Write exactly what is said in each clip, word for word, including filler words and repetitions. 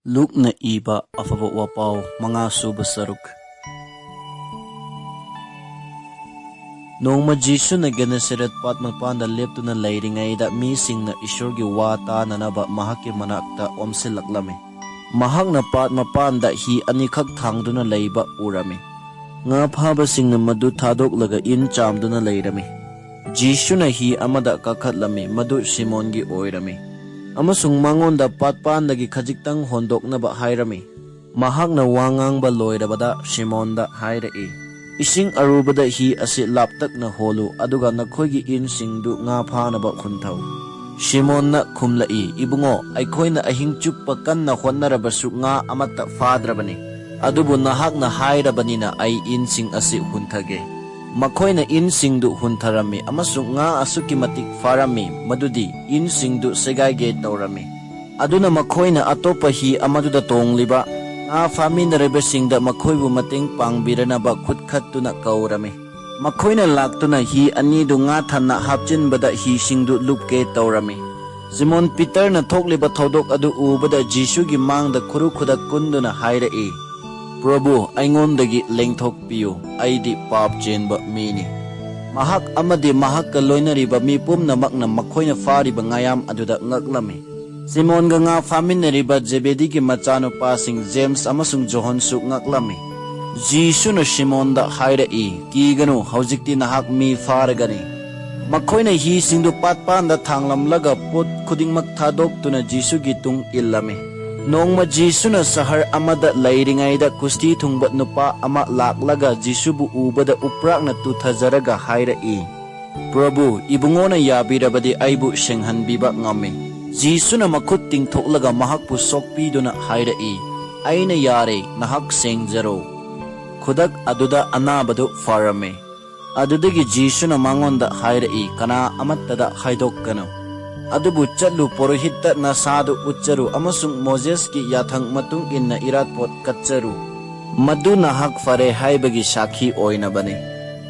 ꯂꯨꯛꯅ ꯏꯕ ꯑꯐꯕ ꯋꯥꯄꯥꯎ, ꯃꯉꯥ ꯁꯨꯕ ꯁꯔꯨꯛ꯫ ꯅꯣꯡꯃ ꯖꯤꯁꯨꯅ ꯒꯦꯅꯦꯁꯥꯔꯦꯠ ꯄꯥꯠ ꯃꯄꯥꯟꯗ ꯂꯦꯞꯇꯨꯅ ꯂꯩꯔꯤꯉꯩꯗ, ꯃꯤꯁꯤꯡꯅ ꯏꯁꯣꯔꯒꯤ ꯋꯥ ꯇꯥꯅꯅꯕ ꯃꯍꯥꯛꯀꯤ ꯃꯅꯥꯛꯇ ꯑꯣꯝꯁꯤꯜꯂꯛꯂꯝꯃꯤ꯫ ꯃꯍꯥꯛꯅ ꯄꯥꯠ ꯃꯄꯥꯟꯗ ꯍꯤ ꯑꯅꯤꯈꯛ ꯊꯥꯡꯗꯨꯅ ꯂꯩꯕ ꯎꯔꯝꯃꯤ꯫ ꯉꯥ ꯐꯥꯕꯁꯤꯡꯅ ꯃꯗꯨ ꯊꯥꯗꯣꯛꯂꯒ ꯏꯟ ꯆꯥꯝꯗꯨꯅ ꯂꯩꯔꯝꯃꯤ꯫ ꯖꯤꯁꯨꯅ ꯍꯤ ꯑꯃꯗ ꯀꯥꯈꯠꯂꯝꯃꯤ, ꯃꯗꯨ ꯁꯤꯃꯣꯟꯒꯤ ꯑꯣꯏꯔꯝꯃꯤ, ꯑꯃꯁꯨꯡ ꯃꯉꯣꯟꯗ ꯄꯥꯠꯄꯥꯟꯗꯒꯤ ꯈꯖꯤꯛꯇꯪ ꯍꯣꯟꯗꯣꯛꯅꯕ ꯍꯥꯏꯔꯝꯃꯤ꯫ ꯃꯍꯥꯛꯅ ꯋꯥ ꯉꯥꯡꯕ ꯂꯣꯏꯔꯕꯗ ꯁꯤꯃꯣꯟꯗ ꯍꯥꯏꯔꯛꯏ, "ꯏꯁꯤꯡ ꯑꯔꯨꯕꯗ ꯍꯤ ꯑꯁꯤ ꯂꯥꯞꯇꯛꯅ ꯍꯣꯜꯂꯨ, ꯑꯗꯨꯒ ꯅꯈꯣꯏꯒꯤ ꯏꯟꯁꯤꯡꯗꯨ ꯉꯥ ꯐꯥꯅꯕ ꯍꯨꯟꯊꯧ꯫" ꯁꯤꯃꯣꯟꯅ ꯈꯨꯝꯂꯛꯏ, "ꯏꯕꯨꯡꯉꯣ, ꯑꯩꯈꯣꯏꯅ ꯑꯍꯤꯡ ꯆꯨꯞꯄ ꯀꯟꯅ ꯍꯣꯠꯅꯔꯕꯁꯨ ꯉꯥ ꯑꯃꯠꯇ ꯐꯥꯗ꯭ꯔꯕꯅꯤ, ꯑꯗꯨꯕꯨ ꯅꯍꯥꯛꯅ ꯍꯥꯏꯔꯕꯅꯤꯅ ꯑꯩ ꯏꯟꯁꯤꯡ ꯑꯁꯤ ꯍꯨꯟꯊꯒꯦ꯫" ꯃꯈꯣꯏꯅ ꯏꯟꯁꯤꯡꯗꯨ ꯍꯨꯟꯊꯔꯝꯃꯤ ꯑꯃꯁꯨꯡ ꯉꯥ ꯑꯁꯨꯛꯀꯤ ꯃꯇꯤꯛ ꯐꯥꯔꯝꯃꯤ, ꯃꯗꯨꯗꯤ ꯏꯟꯁꯤꯡꯗꯨ ꯁꯦꯒꯥꯏꯒꯦ ꯇꯧꯔꯝꯃꯤ꯫ ꯑꯗꯨꯅ ꯃꯈꯣꯏꯅ ꯑꯇꯣꯞꯄ ꯍꯤ ꯑꯃꯗꯨꯗ ꯇꯣꯡꯂꯤꯕ ꯉꯥ ꯐꯥꯃꯤꯟꯅꯔꯤꯕꯁꯤꯡꯗ ꯃꯈꯣꯏꯕꯨ ꯃꯇꯦꯡ ꯄꯥꯡꯕꯤꯔꯅꯕ ꯈꯨꯠ ꯈꯠꯇꯨꯅ ꯀꯧꯔꯝꯃꯤ꯫ ꯃꯈꯣꯏꯅ ꯂꯥꯛꯇꯨꯅ ꯍꯤ ꯑꯅꯤꯗꯨ ꯉꯥ ꯊꯟꯅ ꯍꯥꯞꯆꯤꯟꯕꯗ ꯍꯤꯁꯤꯡꯗꯨ ꯂꯨꯞꯀꯦ ꯇꯧꯔꯝꯃꯤ꯫ ꯁꯤꯃꯣꯟ ꯄꯤꯇꯔꯅ ꯊꯣꯛꯂꯤꯕ ꯊꯧꯗꯣꯛ ꯑꯗꯨ ꯎꯕꯗ ꯖꯤꯁꯨꯒꯤ ꯃꯥꯡꯗ ꯈꯨꯔꯨ ꯈꯨꯗꯛ ꯀꯨꯟꯗꯨꯅ ꯍꯥꯏꯔꯛꯏ, "ꯄ꯭ꯔꯚꯨ, ꯑꯩꯉꯣꯟꯗꯒꯤ ꯂꯦꯡꯊꯣꯛꯄꯤꯌꯨ, ꯑꯩꯗꯤ ꯄꯥꯞ ꯆꯦꯟꯕ ꯃꯤꯅꯤ꯫" ꯃꯍꯥꯛ ꯑꯃꯗꯤ ꯃꯍꯥꯛꯀ ꯂꯣꯏꯅꯔꯤꯕ ꯃꯤ ꯄꯨꯝꯅꯃꯛꯅ ꯃꯈꯣꯏꯅ ꯐꯥꯔꯤꯕ ꯉꯥꯌꯥꯝ ꯑꯗꯨꯗ ꯉꯛꯂꯝꯃꯤ꯫ ꯁꯤꯃꯣꯟꯒ ꯉꯥ ꯐꯥꯃꯤꯟꯅꯔꯤꯕ ꯖꯦꯕꯦꯗꯤꯒꯤ ꯃꯆꯥꯅꯨꯄꯥꯁꯤꯡ ꯖꯦꯝꯁ ꯑꯃꯁꯨꯡ ꯖꯣꯍꯟꯁꯨ ꯉꯛꯂꯝꯃꯤ꯫ ꯖꯤꯁꯨꯅ ꯁꯤꯃꯣꯟꯗ ꯍꯥꯏꯔꯛꯏ, "ꯀꯤꯒꯅꯨ, ꯍꯧꯖꯤꯛꯇꯤ ꯅꯍꯥꯛ ꯃꯤ ꯐꯥꯔꯒꯅꯤ꯫" ꯃꯈꯣꯏꯅ ꯍꯤꯁꯤꯡꯗꯨ ꯄꯥꯠꯄꯥꯟꯗ ꯊꯥꯡꯂꯝꯂꯒ ꯄꯣꯠ ꯈꯨꯗꯤꯡꯃꯛ ꯊꯥꯗꯣꯛꯇꯨꯅ ꯖꯤꯁꯨꯒꯤ ꯇꯨꯡ ꯏꯜꯂꯝꯃꯤ꯫ ꯅꯣꯡꯃ ꯖꯤꯁꯨꯅ ꯁꯍꯔ ꯑꯃꯗ ꯂꯩꯔꯤꯉꯩꯗ ꯀꯨꯁꯇꯤ ꯊꯨꯡꯕ ꯅꯨꯄꯥ ꯑꯃ ꯂꯥꯛꯂꯒ ꯖꯤꯁꯨꯕꯨ ꯎꯕꯗ ꯎꯄ꯭ꯔꯥꯛꯅ ꯇꯨꯊꯖꯔꯒ ꯍꯥꯏꯔꯛꯏ, "ꯄ꯭ꯔꯚꯨ, ꯏꯕꯨꯡꯉꯣꯅ ꯌꯥꯕꯤꯔꯕꯗꯤ ꯑꯩꯕꯨ ꯁꯦꯡꯍꯟꯕꯤꯕ ꯉꯝꯃꯤ꯫" ꯖꯤꯁꯨꯅ ꯃꯈꯨꯠ ꯇꯤꯡꯊꯣꯛꯂꯒ ꯃꯍꯥꯛꯄꯨ ꯁꯣꯛꯄꯤꯗꯨꯅ ꯍꯥꯏꯔꯛꯏ, "ꯑꯩꯅ ꯌꯥꯔꯦ, ꯅꯍꯥꯛ ꯁꯦꯡꯖꯔꯣ꯫" ꯈꯨꯗꯛ ꯑꯗꯨꯗ ꯑꯅꯥꯕꯗꯨ ꯐꯔꯝꯃꯤ꯫ ꯑꯗꯨꯗꯒꯤ ꯖꯤꯁꯨꯅ ꯃꯉꯣꯟꯗ ꯍꯥꯏꯔꯛꯏ, "ꯀꯅꯥ ꯑꯃꯠꯇꯗ ꯍꯥꯏꯗꯣꯛꯀꯅꯨ꯫ ꯑꯗꯨꯕꯨ ꯆꯠꯂꯨ, ꯄꯨꯔꯣꯍꯤꯠꯇ ꯅꯁꯥꯗꯨ ꯎꯠꯆꯔꯨ ꯑꯃꯁꯨꯡ ꯃꯣꯖꯦꯁꯀꯤ ꯌꯥꯊꯪ ꯃꯇꯨꯡ ꯏꯟꯅ ꯏꯔꯥꯠꯄꯣꯠ ꯀꯠꯆꯔꯨ꯫ ꯃꯗꯨ ꯅꯍꯥꯛ ꯐꯔꯦ ꯍꯥꯏꯕꯒꯤ ꯁꯥꯈꯤ ꯑꯣꯏꯅꯕꯅꯤ꯫"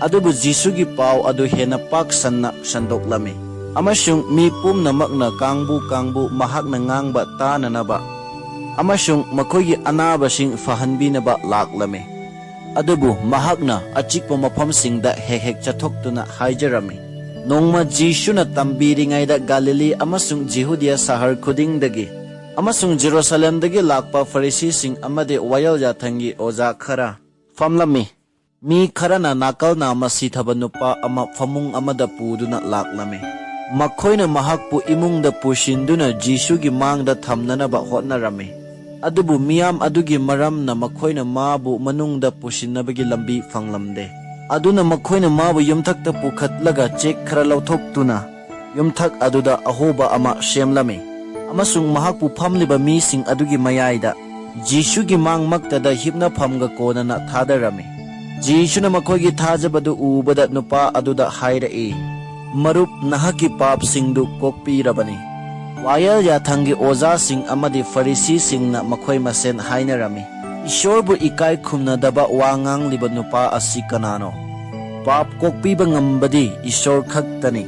ꯑꯗꯨꯕꯨ ꯖꯤꯁꯨꯒꯤ ꯄꯥꯎ ꯑꯗꯨ ꯍꯦꯟꯅ ꯄꯥꯛ ꯁꯟꯅ ꯁꯟꯗꯣꯛꯂꯝꯃꯤ, ꯑꯃꯁꯨꯡ ꯃꯤ ꯄꯨꯝꯅꯃꯛꯅ ꯀꯥꯡꯕꯨ ꯀꯥꯡꯕꯨ ꯃꯍꯥꯛꯅ ꯉꯥꯡꯕ ꯇꯥꯅꯅꯕ ꯑꯃꯁꯨꯡ ꯃꯈꯣꯏꯒꯤ ꯑꯅꯥꯕꯁꯤꯡ ꯐꯍꯟꯕꯤꯅꯕ ꯂꯥꯛꯂꯝꯃꯤ꯫ ꯑꯗꯨꯕꯨ ꯃꯍꯥꯛꯅ ꯑꯆꯤꯛꯄ ꯃꯐꯝꯁꯤꯡꯗ ꯍꯦꯛ ꯍꯦꯛ ꯆꯠꯊꯣꯛꯇꯨꯅ ꯍꯥꯏꯖꯔꯝꯃꯤ꯫ ꯅꯣꯡꯃ ꯖꯤꯁꯨꯅ ꯇꯝꯕꯤꯔꯤꯉꯩꯗ ꯒꯥꯂꯤꯂꯤ ꯑꯃꯁꯨꯡ ꯖꯤꯍꯨꯗꯤꯌꯥ ꯁꯍꯔ ꯈꯨꯗꯤꯡꯗꯒꯤ ꯑꯃꯁꯨꯡ ꯖꯦꯔꯨꯁꯥꯂꯦꯝꯗꯒꯤ ꯂꯥꯛꯄ ꯐꯔꯤꯁꯤꯁꯤꯡ ꯑꯃꯗꯤ ꯋꯥꯌꯦꯜ ꯌꯥꯊꯪꯒꯤ ꯑꯣꯖꯥ ꯈꯔ ꯐꯝꯂꯝꯃꯤ꯫ ꯃꯤ ꯈꯔꯅ ꯅꯥꯀꯜ ꯅꯥꯝꯃ ꯁꯤꯊꯕ ꯅꯨꯄꯥ ꯑꯃ ꯐꯃꯨꯡ ꯑꯃꯗ ꯄꯨꯗꯨꯅ ꯂꯥꯛꯂꯝꯃꯤ꯫ ꯃꯈꯣꯏꯅ ꯃꯍꯥꯛꯄꯨ ꯏꯃꯨꯡꯗ ꯄꯨꯁꯤꯟꯗꯨꯅ ꯖꯤꯁꯨꯒꯤ ꯃꯥꯡꯗ ꯊꯝꯅꯅꯕ ꯍꯣꯠꯅꯔꯝꯃꯤ꯫ ꯑꯗꯨꯕꯨ ꯃꯤꯌꯥꯝ ꯑꯗꯨꯒꯤ ꯃꯔꯝꯅ ꯃꯈꯣꯏꯅ ꯃꯥꯕꯨ ꯃꯅꯨꯡꯗ ꯄꯨꯁꯤꯟꯅꯕꯒꯤ ꯂꯝꯕꯤ ꯐꯪꯂꯝꯗꯦ꯫ ꯑꯗꯨꯅ ꯃꯈꯣꯏꯅ ꯃꯥꯕꯨ ꯌꯨꯝꯊꯛꯇ ꯄꯨꯈꯠꯂꯒ ꯆꯦꯛ ꯈꯔ ꯂꯧꯊꯣꯛꯇꯨꯅ ꯌꯨꯝꯊꯛ ꯑꯗꯨꯗ ꯑꯍꯣꯕ ꯑꯃ ꯁꯦꯝꯂꯝꯃꯤ ꯑꯃꯁꯨꯡ ꯃꯍꯥꯛꯄꯨ ꯐꯝꯂꯤꯕ ꯃꯤꯁꯤꯡ ꯑꯗꯨꯒꯤ ꯃꯌꯥꯏꯗ ꯖꯤꯁꯨꯒꯤ ꯃꯥꯡꯃꯛꯇꯗ ꯍꯤꯞꯅꯐꯝꯒ ꯀꯣꯟꯅꯅ ꯊꯥꯗꯔꯝꯃꯤ꯫ ꯖꯤꯁꯨꯅ ꯃꯈꯣꯏꯒꯤ ꯊꯥꯖꯕꯗꯨ ꯎꯕꯗ ꯅꯨꯄꯥ ꯑꯗꯨꯗ ꯍꯥꯏꯔꯛꯏ, "ꯃꯔꯨꯞ, ꯅꯍꯥꯛꯀꯤ ꯄꯥꯞꯁꯤꯡꯗꯨ ꯀꯣꯛꯄꯤꯔꯕꯅꯤ꯫" ꯋꯥꯌꯦꯜ ꯌꯥꯊꯪꯒꯤ ꯑꯣꯖꯥꯁꯤꯡ ꯑꯃꯗꯤ ꯐꯔꯤꯁꯤꯁꯤꯡꯅ ꯃꯈꯣꯏ ꯃꯁꯦꯟ ꯍꯥꯏꯅꯔꯝꯃꯤ, "ꯏꯁꯣꯔꯕꯨ ꯏꯀꯥꯏ ꯈꯨꯝꯅꯗꯕ ꯋꯥ ꯉꯥꯡꯂꯤꯕ ꯅꯨꯄꯥ ꯑꯁꯤ ꯀꯅꯥꯅꯣ? ꯄꯥꯞ ꯀꯣꯛꯄꯤꯕ ꯉꯝꯕꯗꯤ ꯏꯁꯣꯔ ꯈꯛꯇꯅꯤ꯫"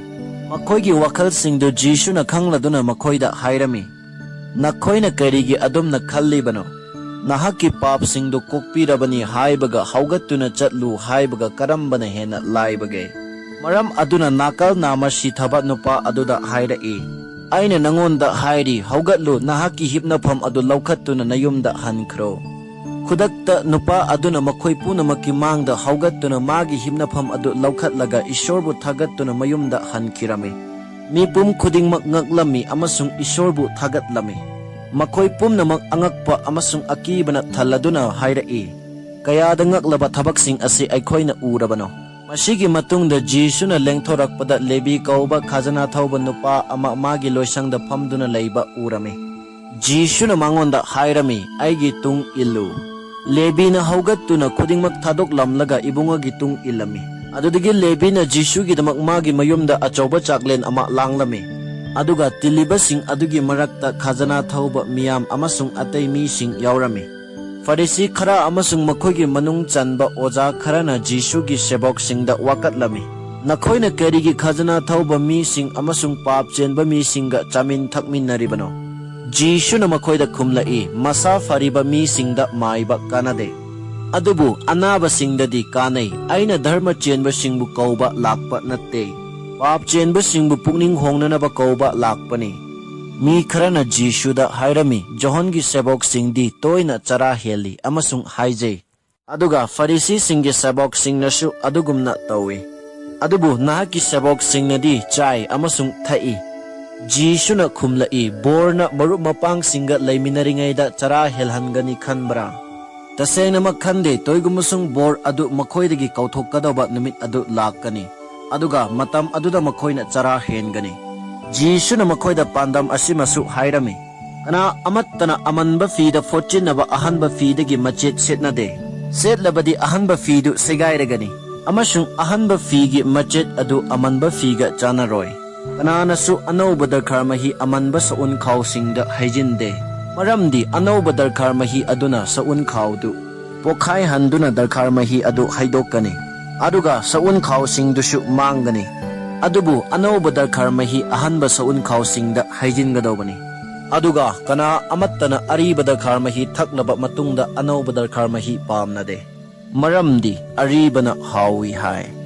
ꯃꯈꯣꯏꯒꯤ ꯋꯥꯈꯜꯁꯤꯡꯗꯨ ꯖꯤꯁꯨꯅ ꯈꯪꯂꯗꯨꯅ ꯃꯈꯣꯏꯗ ꯍꯥꯏꯔꯝꯃꯤ, "ꯅꯈꯣꯏꯅ ꯀꯔꯤꯒꯤ ꯑꯗꯨꯝꯅ ꯈꯜꯂꯤꯕꯅꯣ? ꯅꯍꯥꯛꯀꯤ ꯄꯥꯞꯁꯤꯡꯗꯨ ꯀꯣꯛꯄꯤꯔꯕꯅꯤ ꯍꯥꯏꯕꯒ ꯍꯧꯒꯠꯇꯨꯅ ꯆꯠꯂꯨ ꯍꯥꯏꯕꯒ ꯀꯔꯝꯕꯅ ꯍꯦꯟꯅ ꯂꯥꯏꯕꯒꯦ?" ꯃꯔꯝ ꯑꯗꯨꯅ ꯅꯥꯀꯜ ꯅꯥꯝꯃ ꯁꯤꯊꯕ ꯅꯨꯄꯥ ꯑꯗꯨꯗ ꯍꯥꯏꯔꯛꯏ, "ꯑꯩꯅ ꯅꯉꯣꯟꯗ ꯍꯥꯏꯔꯤ, ꯍꯧꯒꯠꯂꯨ, ꯅꯍꯥꯛꯀꯤ ꯍꯤꯞꯅꯐꯝ ꯑꯗꯨ ꯂꯧꯈꯠꯇꯨꯅ ꯅꯌꯨꯝꯗ ꯍꯟꯈ꯭ꯔꯣ꯫" ꯈꯨꯗꯛꯇ ꯅꯨꯄꯥ ꯑꯗꯨꯅ ꯃꯈꯣꯏ ꯄꯨꯝꯅꯃꯛꯀꯤ ꯃꯥꯡꯗ ꯍꯧꯒꯠꯇꯨꯅ ꯃꯥꯒꯤ ꯍꯤꯞꯅꯐꯝ ꯑꯗꯨ ꯂꯧꯈꯠꯂꯒ ꯏꯁꯣꯔꯕꯨ ꯊꯥꯒꯠꯇꯨꯅ ꯃꯌꯨꯝꯗ ꯍꯟꯈꯤꯔꯝꯃꯤ꯫ ꯃꯤꯄꯨꯝ ꯈꯨꯗꯤꯡꯃꯛ ꯉꯛꯂꯝꯃꯤ ꯑꯃꯁꯨꯡ ꯏꯁꯣꯔꯕꯨ ꯊꯥꯒꯠꯂꯝꯃꯤ꯫ ꯃꯈꯣꯏ ꯄꯨꯝꯅꯃꯛ ꯑꯉꯛꯄ ꯑꯃꯁꯨꯡ ꯑꯀꯤꯕꯅ ꯊꯜꯂꯗꯨꯅ ꯍꯥꯏꯔꯛꯏ, "ꯀꯌꯥꯗ ꯉꯛꯂꯕ ꯊꯕꯛꯁꯤꯡ ꯑꯁꯤ ꯑꯩꯈꯣꯏꯅ ꯎꯔꯕꯅꯣ!" ꯃꯁꯤꯒꯤ ꯃꯇꯨꯡꯗ ꯖꯤꯁꯨꯅ ꯂꯦꯡꯊꯣꯔꯛꯄꯗ ꯂꯦꯕꯤ ꯀꯧꯕ ꯈꯖꯅꯥ ꯊꯧꯕ ꯅꯨꯄꯥ ꯑꯃ ꯃꯥꯒꯤ ꯂꯣꯏꯁꯪꯗ ꯐꯝꯗꯨꯅ ꯂꯩꯕ ꯎꯔꯝꯃꯤ꯫ ꯖꯤꯁꯨꯅ ꯃꯉꯣꯟꯗ ꯍꯥꯏꯔꯝꯃꯤ, "ꯑꯩꯒꯤ ꯇꯨꯡ ꯏꯜꯂꯨ꯫" ꯂꯦꯕꯤꯅ ꯍꯧꯒꯠꯇꯨꯅ ꯈꯨꯗꯤꯡꯃꯛ ꯊꯥꯗꯣꯛꯂꯝꯂꯒ ꯏꯕꯨꯡꯉꯣꯒꯤ ꯇꯨꯡ ꯏꯜꯂꯝꯃꯤ꯫ ꯑꯗꯨꯗꯒꯤ ꯂꯦꯕꯤꯅ ꯖꯤꯁꯨꯒꯤꯗꯃꯛ ꯃꯥꯒꯤ ꯃꯌꯨꯝꯗ ꯑꯆꯧꯕ ꯆꯥꯛꯂꯦꯟ ꯑꯃ ꯂꯥꯡꯂꯝꯃꯤ꯫ ꯑꯗꯨꯒ ꯇꯤꯜꯂꯤꯕꯁꯤꯡ ꯑꯗꯨꯒꯤ ꯃꯔꯛꯇ ꯈꯖꯅꯥ ꯊꯧꯕ ꯃꯤꯌꯥꯝ ꯑꯃꯁꯨꯡ ꯑꯇꯩ ꯃꯤꯁꯤꯡ ꯌꯥꯎꯔꯝꯃꯤ꯫ ꯐꯔꯤꯁꯤ ꯈꯔ ꯑꯃꯁꯨꯡ ꯃꯈꯣꯏꯒꯤ ꯃꯅꯨꯡ ꯆꯟꯕ ꯑꯣꯖꯥ ꯈꯔꯅ ꯖꯤꯁꯨꯒꯤ ꯁꯦꯕꯣꯛꯁꯤꯡꯗ ꯋꯥꯀꯠꯂꯝꯃꯤ, "ꯅꯈꯣꯏꯅ ꯀꯔꯤꯒꯤ ꯈꯖꯅꯥ ꯊꯧꯕ ꯃꯤꯁꯤꯡ ꯑꯃꯁꯨꯡ ꯄꯥꯞ ꯆꯦꯟꯕ ꯃꯤꯁꯤꯡꯒ ꯆꯥꯃꯤꯟ ꯊꯛꯃꯤꯟꯅꯔꯤꯕꯅꯣ?" ꯖꯤꯁꯨꯅ ꯃꯈꯣꯏꯗ ꯈꯨꯝꯂꯛꯏ, "ꯃꯁꯥ ꯐꯔꯤꯕ ꯃꯤꯁꯤꯡꯗ ꯃꯥꯏꯕ ꯀꯥꯟꯅꯗꯦ, ꯑꯗꯨꯕꯨ ꯑꯅꯥꯕꯁꯤꯡꯗꯗꯤ ꯀꯥꯟꯅꯩ꯫ ꯑꯩꯅ ꯙꯔꯃ ꯆꯦꯟꯕꯁꯤꯡꯕꯨ ꯀꯧꯕ ꯂꯥꯛꯄ ꯅꯠꯇꯦ, ꯄꯥꯞ ꯆꯦꯟꯕꯁꯤꯡꯕꯨ ꯄꯨꯛꯅꯤꯡ ꯍꯣꯡꯅꯅꯕ ꯀꯧꯕ ꯂꯥꯛꯄꯅꯤ꯫" ꯃꯤ ꯈꯔꯅ ꯖꯤꯁꯨꯗ ꯍꯥꯏꯔꯝꯃꯤ, "ꯖꯣꯍꯟꯒꯤ ꯁꯦꯕꯣꯛꯁꯤꯡꯗꯤ ꯇꯣꯏꯅ ꯆꯔꯥ ꯍꯦꯜꯂꯤ ꯑꯃꯁꯨꯡ ꯍꯥꯏꯖꯩ, ꯑꯗꯨꯒ ꯐꯔꯤꯁꯤꯁꯤꯡꯒꯤ ꯁꯦꯕꯣꯛꯁꯤꯡꯅꯁꯨ ꯑꯗꯨꯒꯨꯝꯅ ꯇꯧꯏ, ꯑꯗꯨꯕꯨ ꯅꯍꯥꯛꯀꯤ ꯁꯦꯕꯣꯛꯁꯤꯡꯅꯗꯤ ꯆꯥꯏ ꯑꯃꯁꯨꯡ ꯊꯛꯏ꯫" ꯖꯤꯁꯨꯅ ꯈꯨꯝꯂꯛꯏ, "ꯕꯣꯔꯅ ꯃꯔꯨꯞ ꯃꯄꯥꯡꯁꯤꯡꯒ ꯂꯩꯃꯤꯟꯅꯔꯤꯉꯩꯗ ꯆꯔꯥ ꯍꯦꯜꯍꯟꯒꯅꯤ ꯈꯟꯕ꯭ꯔꯥ? ꯇꯁꯦꯡꯅꯃꯛ ꯈꯟꯗꯦ, ꯇꯣꯏꯒꯨꯝꯕꯁꯨꯡ ꯕꯣꯔ ꯑꯗꯨ ꯃꯈꯣꯏꯗꯒꯤ ꯀꯥꯎꯊꯣꯛꯀꯗꯧꯕ ꯅꯨꯃꯤꯠ ꯑꯗꯨ ꯂꯥꯛꯀꯅꯤ, ꯑꯗꯨꯒ ꯃꯇꯝ ꯑꯗꯨꯗ ꯃꯈꯣꯏꯅ ꯆꯔꯥ ꯍꯦꯟꯒꯅꯤ꯫" ꯖꯤꯁꯨꯅ ꯃꯈꯣꯏꯗ ꯄꯥꯟꯗꯝ ꯑꯁꯤꯃꯁꯨ ꯍꯥꯏꯔꯝꯃꯤ, "ꯀꯅꯥ ꯑꯃꯠꯇꯅ ꯑꯃꯟꯕ ꯐꯤꯗ ꯐꯣꯠꯆꯤꯟꯅꯕ ꯑꯍꯟꯕ ꯐꯤꯗꯒꯤ ꯃꯆꯦꯠ ꯁꯦꯠꯅꯗꯦ꯫ ꯁꯦꯠꯂꯕꯗꯤ ꯑꯍꯟꯕ ꯐꯤꯗꯨ ꯁꯦꯒꯥꯏꯔꯒꯅꯤ, ꯑꯃꯁꯨꯡ ꯑꯍꯟꯕ ꯐꯤꯒꯤ ꯃꯆꯦꯠ ꯑꯗꯨ ꯑꯃꯟꯕ ꯐꯤꯒ ꯆꯥꯟꯅꯔꯣꯏ꯫ ꯀꯅꯥꯅꯁꯨ ꯑꯅꯧꯕ ꯗꯔꯈꯥꯔ ꯃꯍꯤ ꯑꯃꯟꯕ ꯁꯎꯟ ꯈꯥꯎꯁꯤꯡꯗ ꯍꯩꯖꯤꯟꯗꯦ, ꯃꯔꯝꯗꯤ ꯑꯅꯧꯕ ꯗꯔꯈꯥꯔ ꯃꯍꯤ ꯑꯗꯨꯅ ꯁꯎꯟ ꯈꯥꯎꯗꯨ ꯄꯣꯈꯥꯏꯍꯟꯗꯨꯅ ꯗꯔꯈꯥꯔ ꯃꯍꯤ ꯑꯗꯨ ꯍꯩꯗꯣꯛꯀꯅꯤ, ꯑꯗꯨꯒ ꯁꯎꯟ ꯈꯥꯎꯁꯤꯡꯗꯨꯁꯨ ꯃꯥꯡꯒꯅꯤ꯫ ꯑꯗꯨꯕꯨ ꯑꯅꯧꯕ ꯗꯔꯈꯥꯔ ꯃꯍꯤ ꯑꯍꯟꯕ ꯁꯎꯟ ꯈꯥꯎꯁꯤꯡꯗ ꯍꯩꯖꯤꯟꯒꯗꯧꯕꯅꯤ꯫ ꯑꯗꯨꯒ ꯀꯅꯥ ꯑꯃꯠꯇꯅ ꯑꯔꯤꯕ ꯗꯔꯈꯥꯔ ꯃꯍꯤ ꯊꯛꯂꯕ ꯃꯇꯨꯡꯗ ꯑꯅꯧꯕ ꯗꯔꯈꯥꯔ ꯃꯍꯤ ꯄꯥꯝꯅꯗꯦ, ꯃꯔꯝꯗꯤ ꯑꯔꯤꯕꯅ ꯍꯥꯎꯏ ꯍꯥꯏ꯫"